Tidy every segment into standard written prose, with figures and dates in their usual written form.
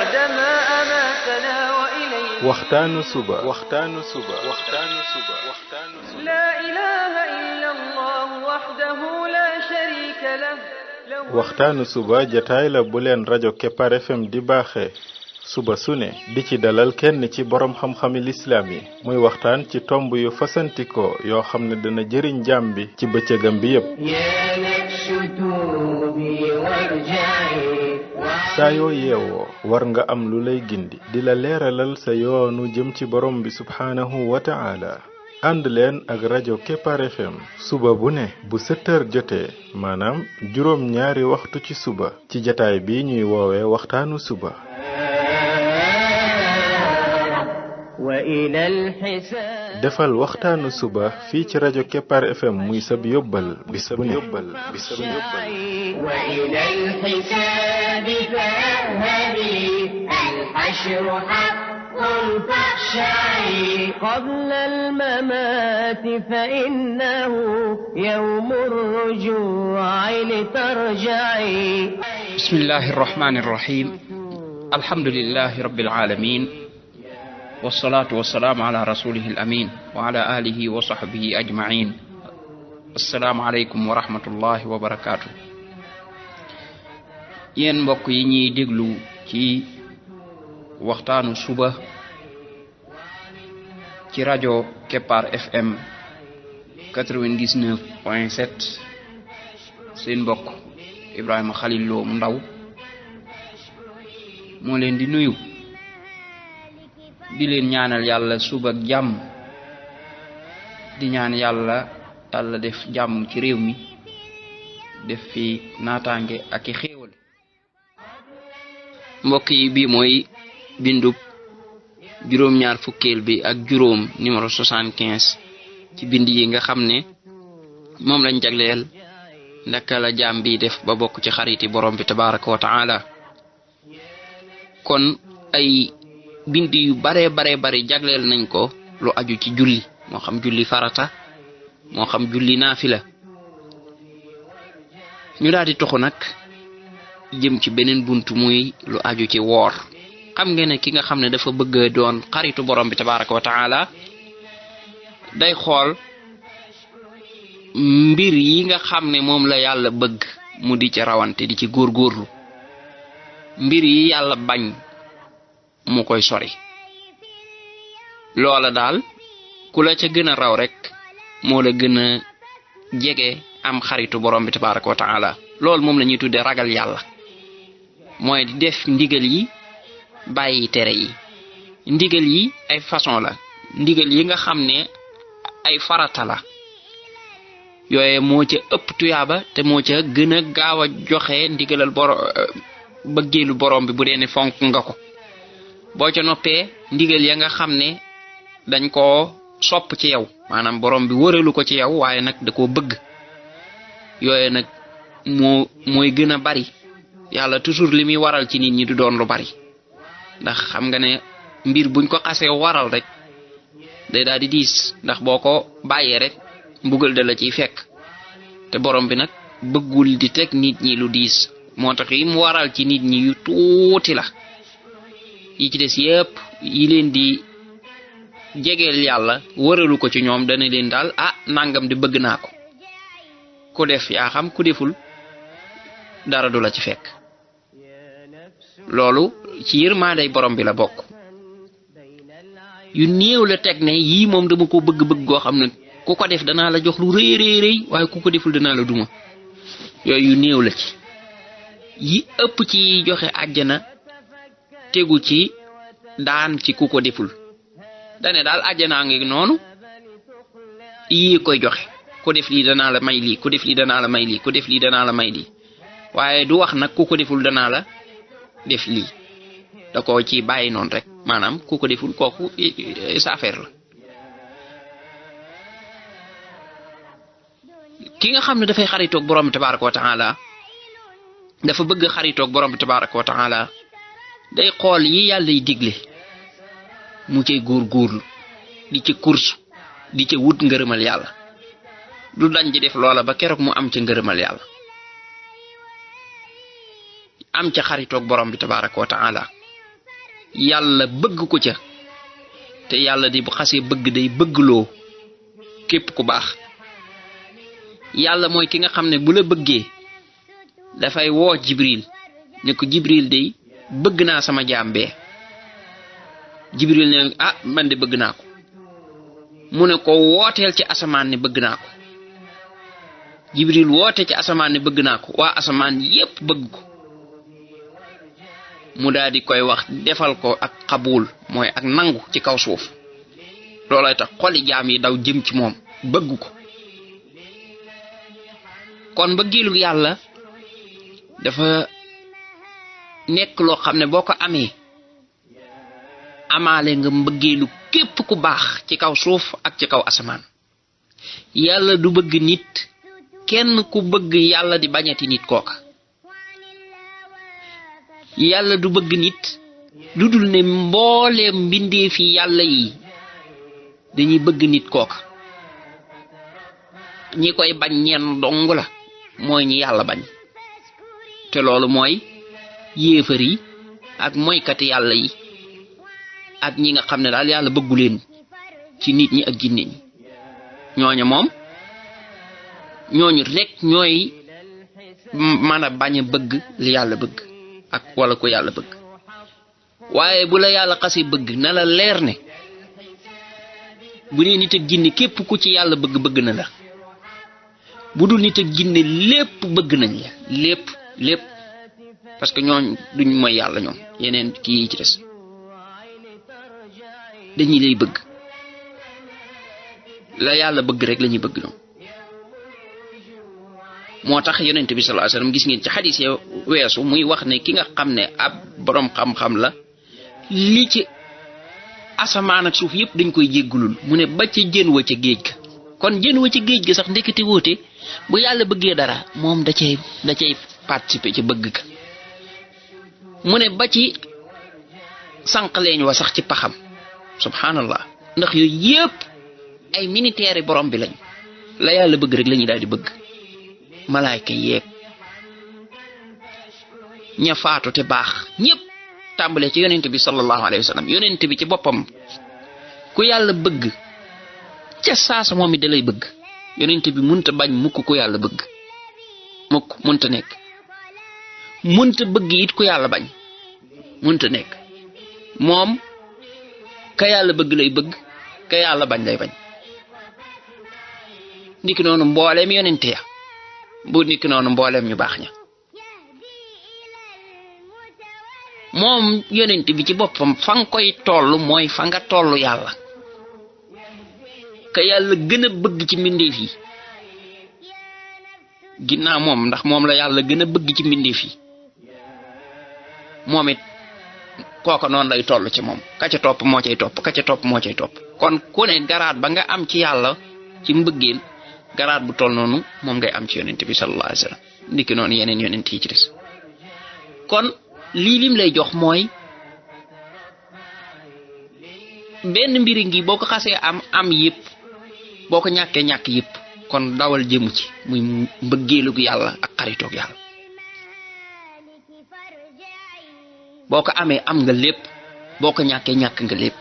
بعدما أماتنا وإليه waxtaanu suba لا إله إلا الله وحده لا شريك له waxtaanu suba jataay la bu leen rajo Kepar FM di baaxee suba su ne di ci dalal kenn ci borom xam-xami lislaam yi muy waxtaan ci tomb yu fasantikoo yoo xam ne dana jëriñ jaam bi ci bëccëgam bi yépp saa yoo yeewoo war nga am lu lay gindi di la leeralal sa yoonu jëm ci borom bi subhaanahu wa ta'ala ànd leen ak rajo Kepar FM suba bu ne bu 7 heures jotee maanaam juróom ñaari waxtu ci suba ci jataay bi ñuy woowee waxtaanu suba defal waxtaanu suba fii ci rajo Kepar FM muy sab yóbbal bis bu ne وإلى الحساب فاذهبي الحشر حق فاخشعي قبل الممات فإنه يوم الرجوع لترجعي بسم الله الرحمن الرحيم الحمد لله رب العالمين والصلاة والسلام على رسوله الأمين وعلى آله وصحبه أجمعين السلام عليكم ورحمة الله وبركاته yéen mbokk yi ñuy déglu ci waxtaanu suba ci rajo Kepar FM 99.7 seen mbokk Ibrahima Khalil Lo mu ndaw moo leen di nuyu di leen ñaanal yàlla suba ak jàmm di ñaan yàlla def jàmm ci réew mi def fi naataange ak i xéewal mbokk yi bii mooy bindub juróom-ñaar fukkeel bi ak juróom numéro 75 ci bind yi nga xam ne moom lañ jagleel ndaka la jaam bi def ba bokk ci xariti borom bi tabaraka wa taala kon ay bind yu bare jagleel nañ ko lu aju ci julli moo xam julli farata moo xam julli naafila ñu daal di toxu nag jëm ci beneen buntu muy lu aju ci woor xam ngeen ne ki nga xam ne dafa bëgg doon xaritu borom bi tabaraka wa taala day xool mbir yi nga xam ne moom la yàlla bëgg mu di ci rawante di ci góorgóorlu mbir yi yàlla bañ mu koy sori loola daal ku la ca gën a raw rek moo la gën a jege am xaritu borom bi tabaraka wa taala loolu moom la ñuy tuddee ragal yàlla mooy di def ndigal yi bàyyi tere yi ndigal yi ay façon la ndigal yi nga xam ne ay farata la yooye moo ca ëpp tuyaaba te moo ca gën a gaaw a joxe ndigalal bëggeelu borom bi bu dee ne fonk nga ko boo ca noppee ndigal ya nga xam ne dañ koo sopp ci yow maanaam borom bi wëralu ko ci yow waaye nag da koo bëgg yooye nag mooy gën a bari yàlla toujours li muy waral ci nit ñi du doon lu bari ndax xam nga ne mbir buñ ko xasee waral rek day daal di diis ndax boo ko bàyyee rek mbugal da la ciy fekk te borom bi nag bëggul di teg nit ñi lu diis moo tax yi mu waral ci nit ñi yu tuuti la yi ci des yépp yi leen di jegeel yàlla wëralu ko ci ñoom dana leen daal nangam di bëgg naa ko ku def yaa xam ku deful dara du la ci fekk loolu ci yërmaanday borom bi la bokk yu néew la teg ne yii moom dama ko bëgg goo xam ne ku ko def danaa la jox lu rëy waaye ku ko deful danaa la duma yooyu yu néew la ci yi ëpp ci joxe àjjana tegu ci daan ci ku ko deful dane daal àjjanaa ngi noonu yii koy joxe ku def lii danaa la may lii ku def lii danaa la may lii ku def lii danaa la may lii waaye du wax nag ku ko deful danaa la def lii da ko ci bàyyi noonu rek maanaam ku ko deful kooku sa affaire la ki nga xam ne dafay xaritoog borom bi tabaraka wa taala dafa bëgg xaritoog borom bi tabaraka wa taala day xool yi yàlla yi digle mu cay góorgóorlu di ci course di ca wut ngërëmal yàlla du dañ di def loola ba keroog mu am ca ngërëmal yàlla am ca xaritoog borom bi tabaraka wa taala yàlla bëgg ko ca te yàlla di bu xasee bëgg day bëggloo képp ku baax. yàlla mooy ki nga xam ne bu la bëggee dafay woo Jibril ne ko Jibril day bëgg naa sama jaam bee. Jibril ne ah man de bëgg naa ko mu ne ko wooteel ci asamaan ne bëgg naa ko. Jibril woote ci asamaan ne bëgg naa ko waa asamaan yépp bëgg ko mu daal di koy wax defal ko ak xabul mooy ak nangu ci kaw suuf. loolay tax xoli jaam yi daw jëm ci moom bëgg ko. kon mbëggeelu yàlla dafa nekk loo xam ne boo ko amee amaale nga mbëggeelu képp ku baax ci kaw suuf ak ci kaw asamaan. yàlla du bëgg nit kenn ku bëgg yàlla di bañati nit kooka. yàlla du bëgg nit lu dul ne mbooleem mbindeefi yàlla yi dañuy bëgg nit kooka. ñi koy bañ ñenn dong la mooy ñi yàlla bañ te loolu mooy yéefar yi ak moykati yàlla yi ak ñi nga xam ne daal yàlla bëggu leen ci nit ñi ak jinne ñi. ñooñu moom ñooñu rek ñooy mën a bañ a bëgg li yàlla bëgg ak wala ko yàlla bëgg. waaye bu la yàlla xasi bëgg na la leer ne bu dee nit ak jinne képp ku ci yàlla bëgg na la. bu dul nit ak jinne lépp bëgg nañ la lépp parce que ñooñ duñ mooy yàlla ñoom yeneen kii yi ci des dañuy lay bëgg la yàlla bëgg rek lañuy bëgg ñoom. moo tax yonent bi sallallahu alayhi wasallam gis ngeen ci xadis ya weesu muy wax ne ki nga xam ne ab borom xam-xam la li ci asamaan ak suuf yépp dañ koy jéggulul mu ne ba ca jën wa ca géej ga. kon jën wa ca géej ga sax ndekete woote bu yàlla bëggee dara moom da cay participer ci bëgg ka. mu ne ba ci sànq leeñ wa sax ci paxam subhanallah ndax yooyu yépp ay militaire borom bi lañ la yàlla bëgg rek lañuy daal di bëgg. malaayka yeeg ña faatu te baax ñépp tàmbalee ci yonent bi sallallahu alayhi wa sallam yonent bi ci boppam ku yàlla bëgg ca saasa moom it da lay bëgg. yonent bi munta bañ mukk ku yàlla bëgg mukk munta nekk. munta bëgg it ku yàlla bañ munta nekk. moom ka yàlla bëgg lay bëgg ka yàlla bañ lay bañ. niki noonu mbooleem yonent ya bu niki noonu mbooleem ñu baax ña. moom yonent bi ci boppam fa nga koy toll mooy fa nga toll yàlla. ka yàlla gën a bëgg ci mbindeef yi ginnaaw moom ndax moom la yàlla gën a bëgg ci mbindeef yi moom it kooka noonu lay toll ci moom ka ca topp moo cay topp ka ca topp moo cay topp. kon ku ne garaat ba nga am ci yàlla ci mbëggeel garaat bu toll noonu moom ngay am ci yonent bi sallallahu alayhi wasallam ndiki noonu yeneen yonent yi ci des. kon lii lim lay jox mooy benn mbiri ngi boo ko xasee am yépp boo ko ñàkkee ñàkk yépp kon dawal jëmu ci muy mbëggeelug yàlla ak xaritoog yàlla. boo ko amee am nga lépp boo ko ñàkkee ñàkk nga lépp.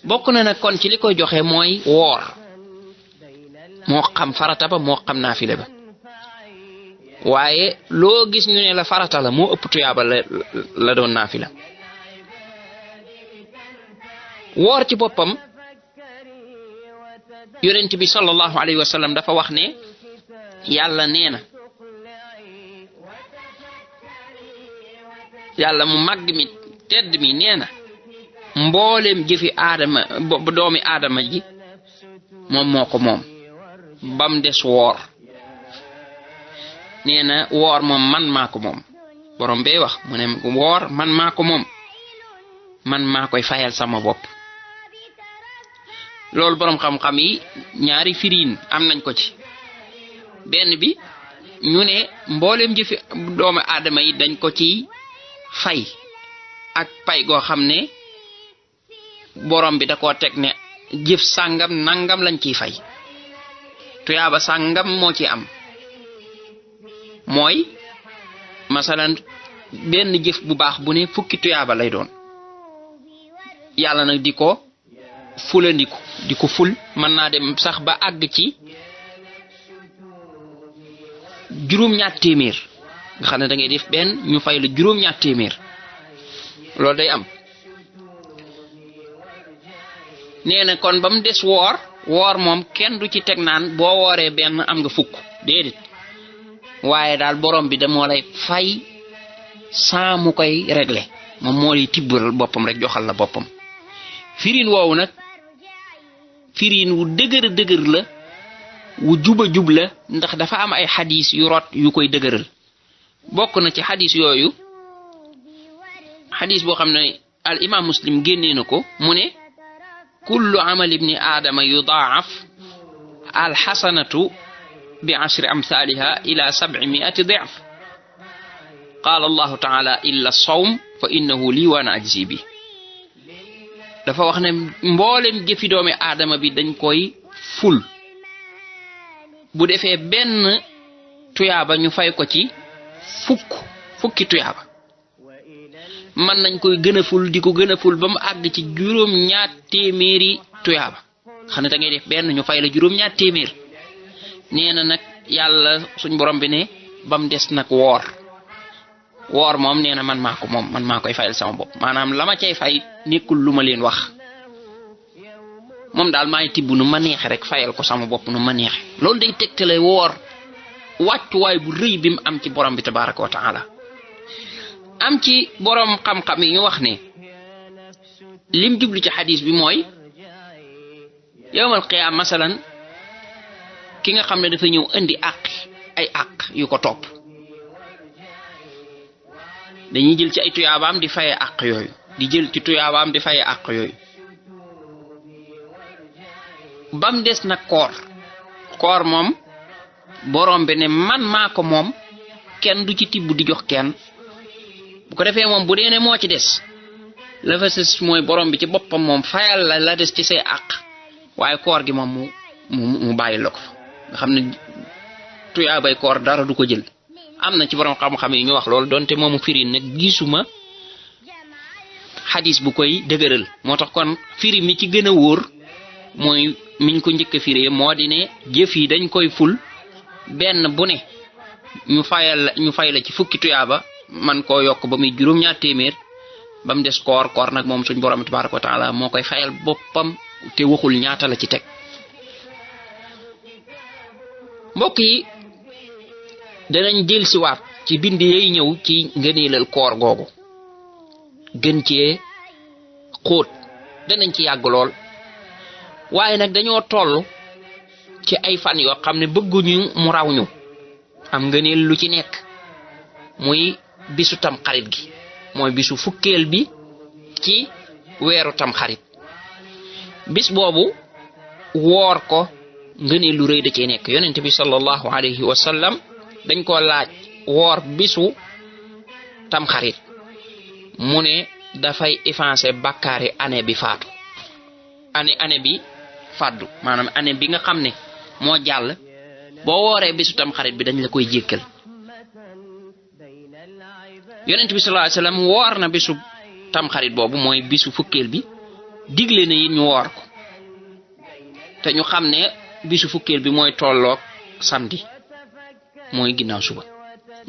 bokk na nag kon ci li koy joxe mooy woor moo xam farata ba moo xam naafile ba. waaye loo gis ñu ne la farata la moo ëpp tuyaaba la doon naafila. woor ci boppam yonent bi sallallahu alayhi wa sallam dafa wax ne yàlla nee na yàlla mu màgg mi tedd mi nee na mbooleem jëfi aadama doomi aadama ji moom moo ko moom bam des woor. nee na woor moom man maa ko moom borom bee wax mu ne woor man maa ko moom man maa koy fayal sama bopp. loolu borom xam-xam yi ñaari firiin am nañ ko ci. benn bi ñu ne mbooleem jëfi doomu aadama yi dañ ko ci fay ak pay goo xam ne borom bi da koo teg ne jëf sàngam nangam lañ ciy fay tuyaaba sàngam moo ci am. mooy masalan benn jëf bu baax bu ne fukki tuyaaba lay doon yàlla nag di ko fulandiku di ko ful mën naa dem sax ba àgg ci juróom-ñaar téeméer nga xam ne da ngay def benn ñu fay la juróom-ñaar téeméer loolu day am nee na kon ba mu des woor moom kenn du ci teg naan boo wooree benn am nga fukk déedéet waaye daal borom bi da moo lay fay saa mu koy régler moom moo lay tibbal boppam rek joxal la boppam firin woowu nag firin wu dëgër la wu juba jub la ndax dafa am ay xadis yu rot yu koy dëgëral bokk na ci xadis yooyu xadis boo xam ne al imam muslim génnee na ko mu ne kullu amal ibni aadama yudaaf al xasanatu bi ashri amthaliha ila 700 dif qaala allahu taala illa sawm fa innahu lii wa ana ajzi bi dafa wax ne mboolem jëfi doomi aadama bi dañ koy ful bu defee benn tuyaaba ñu fay ko ci fukki tuyaaba man nañ koy gën a ful di ko gën a ful ba mu àgg ci juróom-ñaar téeméeri tuyaaba xam ne da ngay def benn ñu fay la juróom-ñaar téeméer nee na nag yàlla suñ borom bi ne ba mu des nag woor moom nee na man maa koy fayal sama bopp maanaam la ma cay fay nekkul lu ma leen wax moom daal maay tibb nu ma neexe rek fayal ko sama bopp nu ma neexe loolu day tegtale woor wàccuwaay bu rëy bi mu am ci borom bi tabaraka wa taala am ci borom xam-xam yi ñu wax ne lim jublu ci xadis bi mooy yowmal qiyaam masalan ki nga xam ne dafa ñëw indi ay àq yu ko topp dañuy jël ci ay tuyaabaam di faye àq yooyu di jël ci tuyaabaam di faye àq yooyu bam des nag koor moom borom bi ne man maa ko moom kenn du ci tibb di jox kenn bu ko defee moom bu dee ne moo ci des la fa sës mooy borom bi ci boppam moom fayal la des ci say àq waaye koor gi moom mu bàyyi la ko fa nga xam ne tuyaabay koor dara du ko jël am na ci borom xam-xam yi ñu wax loolu donte moomu firi nag gisuma xadis bu koy dëgëral moo tax kon firi mi ci gën a wóor mooy miñ ko njëkk a firee moo di ne jëf yi dañ koy ful benn bu ne ñu fay la ci fukki tuyaaba man koo yokk ba muy juróom-ñaar téeméer ba mu des koor nag moom suñ borom tabaraka wa taala moo koy fayal boppam te waxul ñaata la ci teg mbokk yi danañ jël siwaat ci bind yay ñëw ci ngëneelal koor googu gën cee xóot danañ ci yàgg lool waaye nag dañoo toll ci ay fan yoo xam ne bëgguñu mu raw ñu am ngëneel lu ci nekk muy bisu tam xarit gi mooy bisu fukkeel bi ci weeru tam xarit bis boobu woor ko ngëneel lu rëy da cee nekk yonent bi sallallahu alayhi wa sallam dañ ko laaj woor bisu tam xarit mu ne dafay effacer bàkkaari année bi faatu année bi fàddu maanaam année bi nga xam ne moo jàll boo wooree bisu tam xarit bi dañ la koy jéggal yonent bi sallallahu alayhi wasallam woor na bisu tam xarit boobu mooy bisu fukkeel bi digle na yi ñu woor ko te ñu xam ne bisu fukkeel bi mooy tolloog samedi mooy ginnaaw suba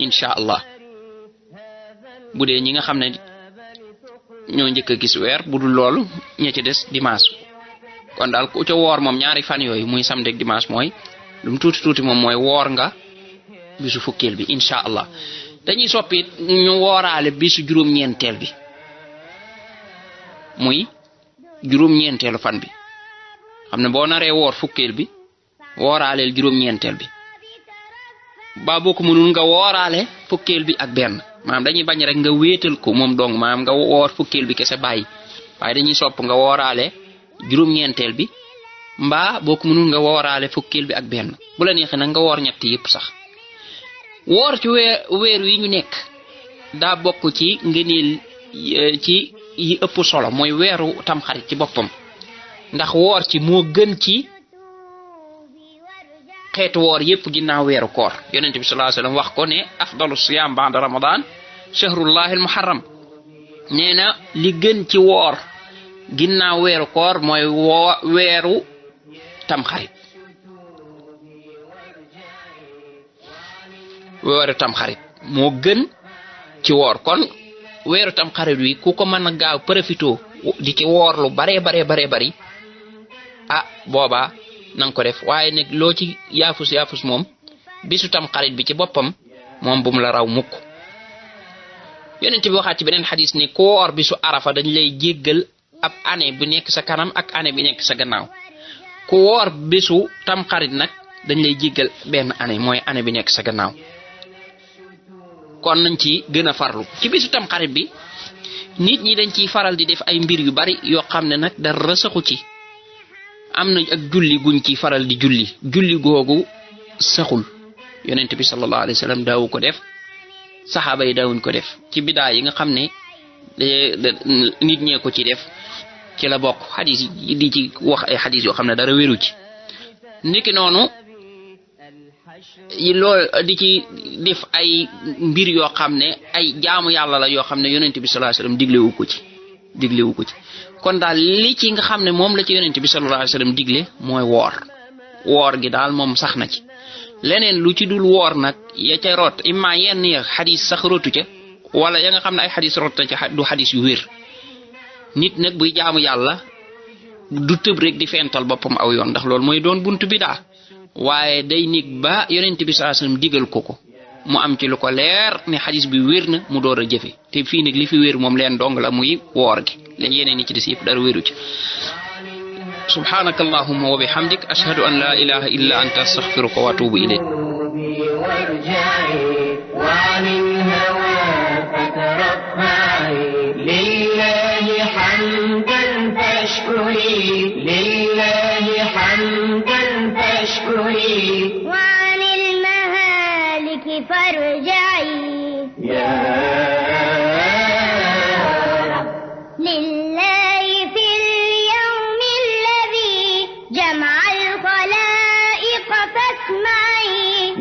insha allah bu dee ñi nga xam ne ñoo njëkk a gis weer bu dul loolu ña ci des dimanche kon daal ku ca woor moom ñaari fan yooyu muy samedi ak dimanche mooy lu mu tuuti moom mooy woor nga bisu fukkeel bi insha allah dañuy soppi ñu wooraale bisu juróom-ñeenteel bi muy juróom-ñeenteelu fan bi xam ne boo naree woor fukkeel bi wooraaleel juróom-ñeenteel bi ba boo ko mënul nga wooraale fukkeel bi ak benn maanaam dañuy bañ rek nga wéetal ko moom dong maanaam nga woor fukkeel bi kese bàyyi waaye dañuy sopp nga wooraale juróom-ñeenteel bi mbaa boo ko mënul nga wooraale fukkeel bi ak benn bu la neexee nag nga woor ñett yépp sax woor ci weer wi ñu nekk daa bokk ci ngëneel ci yi ëpp solo mooy weeru tamxarit ci boppam ndax woor ci moo gën ci xeetu woor yépp ginnaaw weeru koor yonent bi sallallahu alayhi wasallam wax ko ne afdalu siyam ba'da ramadan shahrullahi almuharram nee na li gën ci woor ginnaaw weeru koor mooy weeru tamxarit moo gën ci woor kon weeru tamxarit wi ku ko mën a gaaw profito di ci woor lu bare bari booba nanga ko def waaye nag loo ci yaafus moom bisu tamxarit bi ci boppam moom bu mu la raw mukk yonent bi waxaat ci beneen xadis ne ku woor bisu arafa dañ lay jéggal ab année bu nekk sa kanam ak année bi nekk sa gannaaw ku woor bisu tamxarit nag dañ lay jéggal benn année mooy année bi nekk sa gannaaw kon nañ ci gën a farlu ci bisu tamxarit bi nit ñi dañ ciy faral di def ay mbir yu bari yoo xam ne nag dara saxu ci am na ak julli guñ ciy faral di julli googu saxul yonent bi sallallahu alayhi wa sallam daawu ko def saxaaba yi daawuñ ko def ci bidaa yi nga xam ne nit ñee ko ci def ci la bokk xadis yi di ci wax ay xadis yoo xam ne dara wéru ci niki noonu loolu di ci def ay mbir yoo xam ne ay jaamu yàlla la yoo xam ne yonent bi sallallahu alayhi wa sallam diglewu ko ci kon daal li ci nga xam ne moom la ci yonent bi sallallahu alayhi wa sallam digle mooy woor gi daal moom sax na ci leneen lu ci dul woor nag ya ca root imma yenn ya xadis sax rotu ca wala ya nga xam ne ay xadis rot na ca du xadis yu wér nit nag buy jaamu yàlla du tëb rek di fental boppam aw yoon ndax loolu mooy doon buntu bidaa waaye day nig ba yonent bi sallallahu alayhi wasallam digal ko mu am ci lu ko leer ne xadis bi wér na mu door a jëfe te fii nag li fi wér moom leen dong la muy woor gi leen yeneen ni ci des yëpp dara wéru ci subhanaka allahumma wa bihamdik ashhadu an la ilaha illa anta astaghfiruka wa atubu ilayk وعن المهالك فارجعي لله في اليوم الذي جمع الخلائق فاسمعي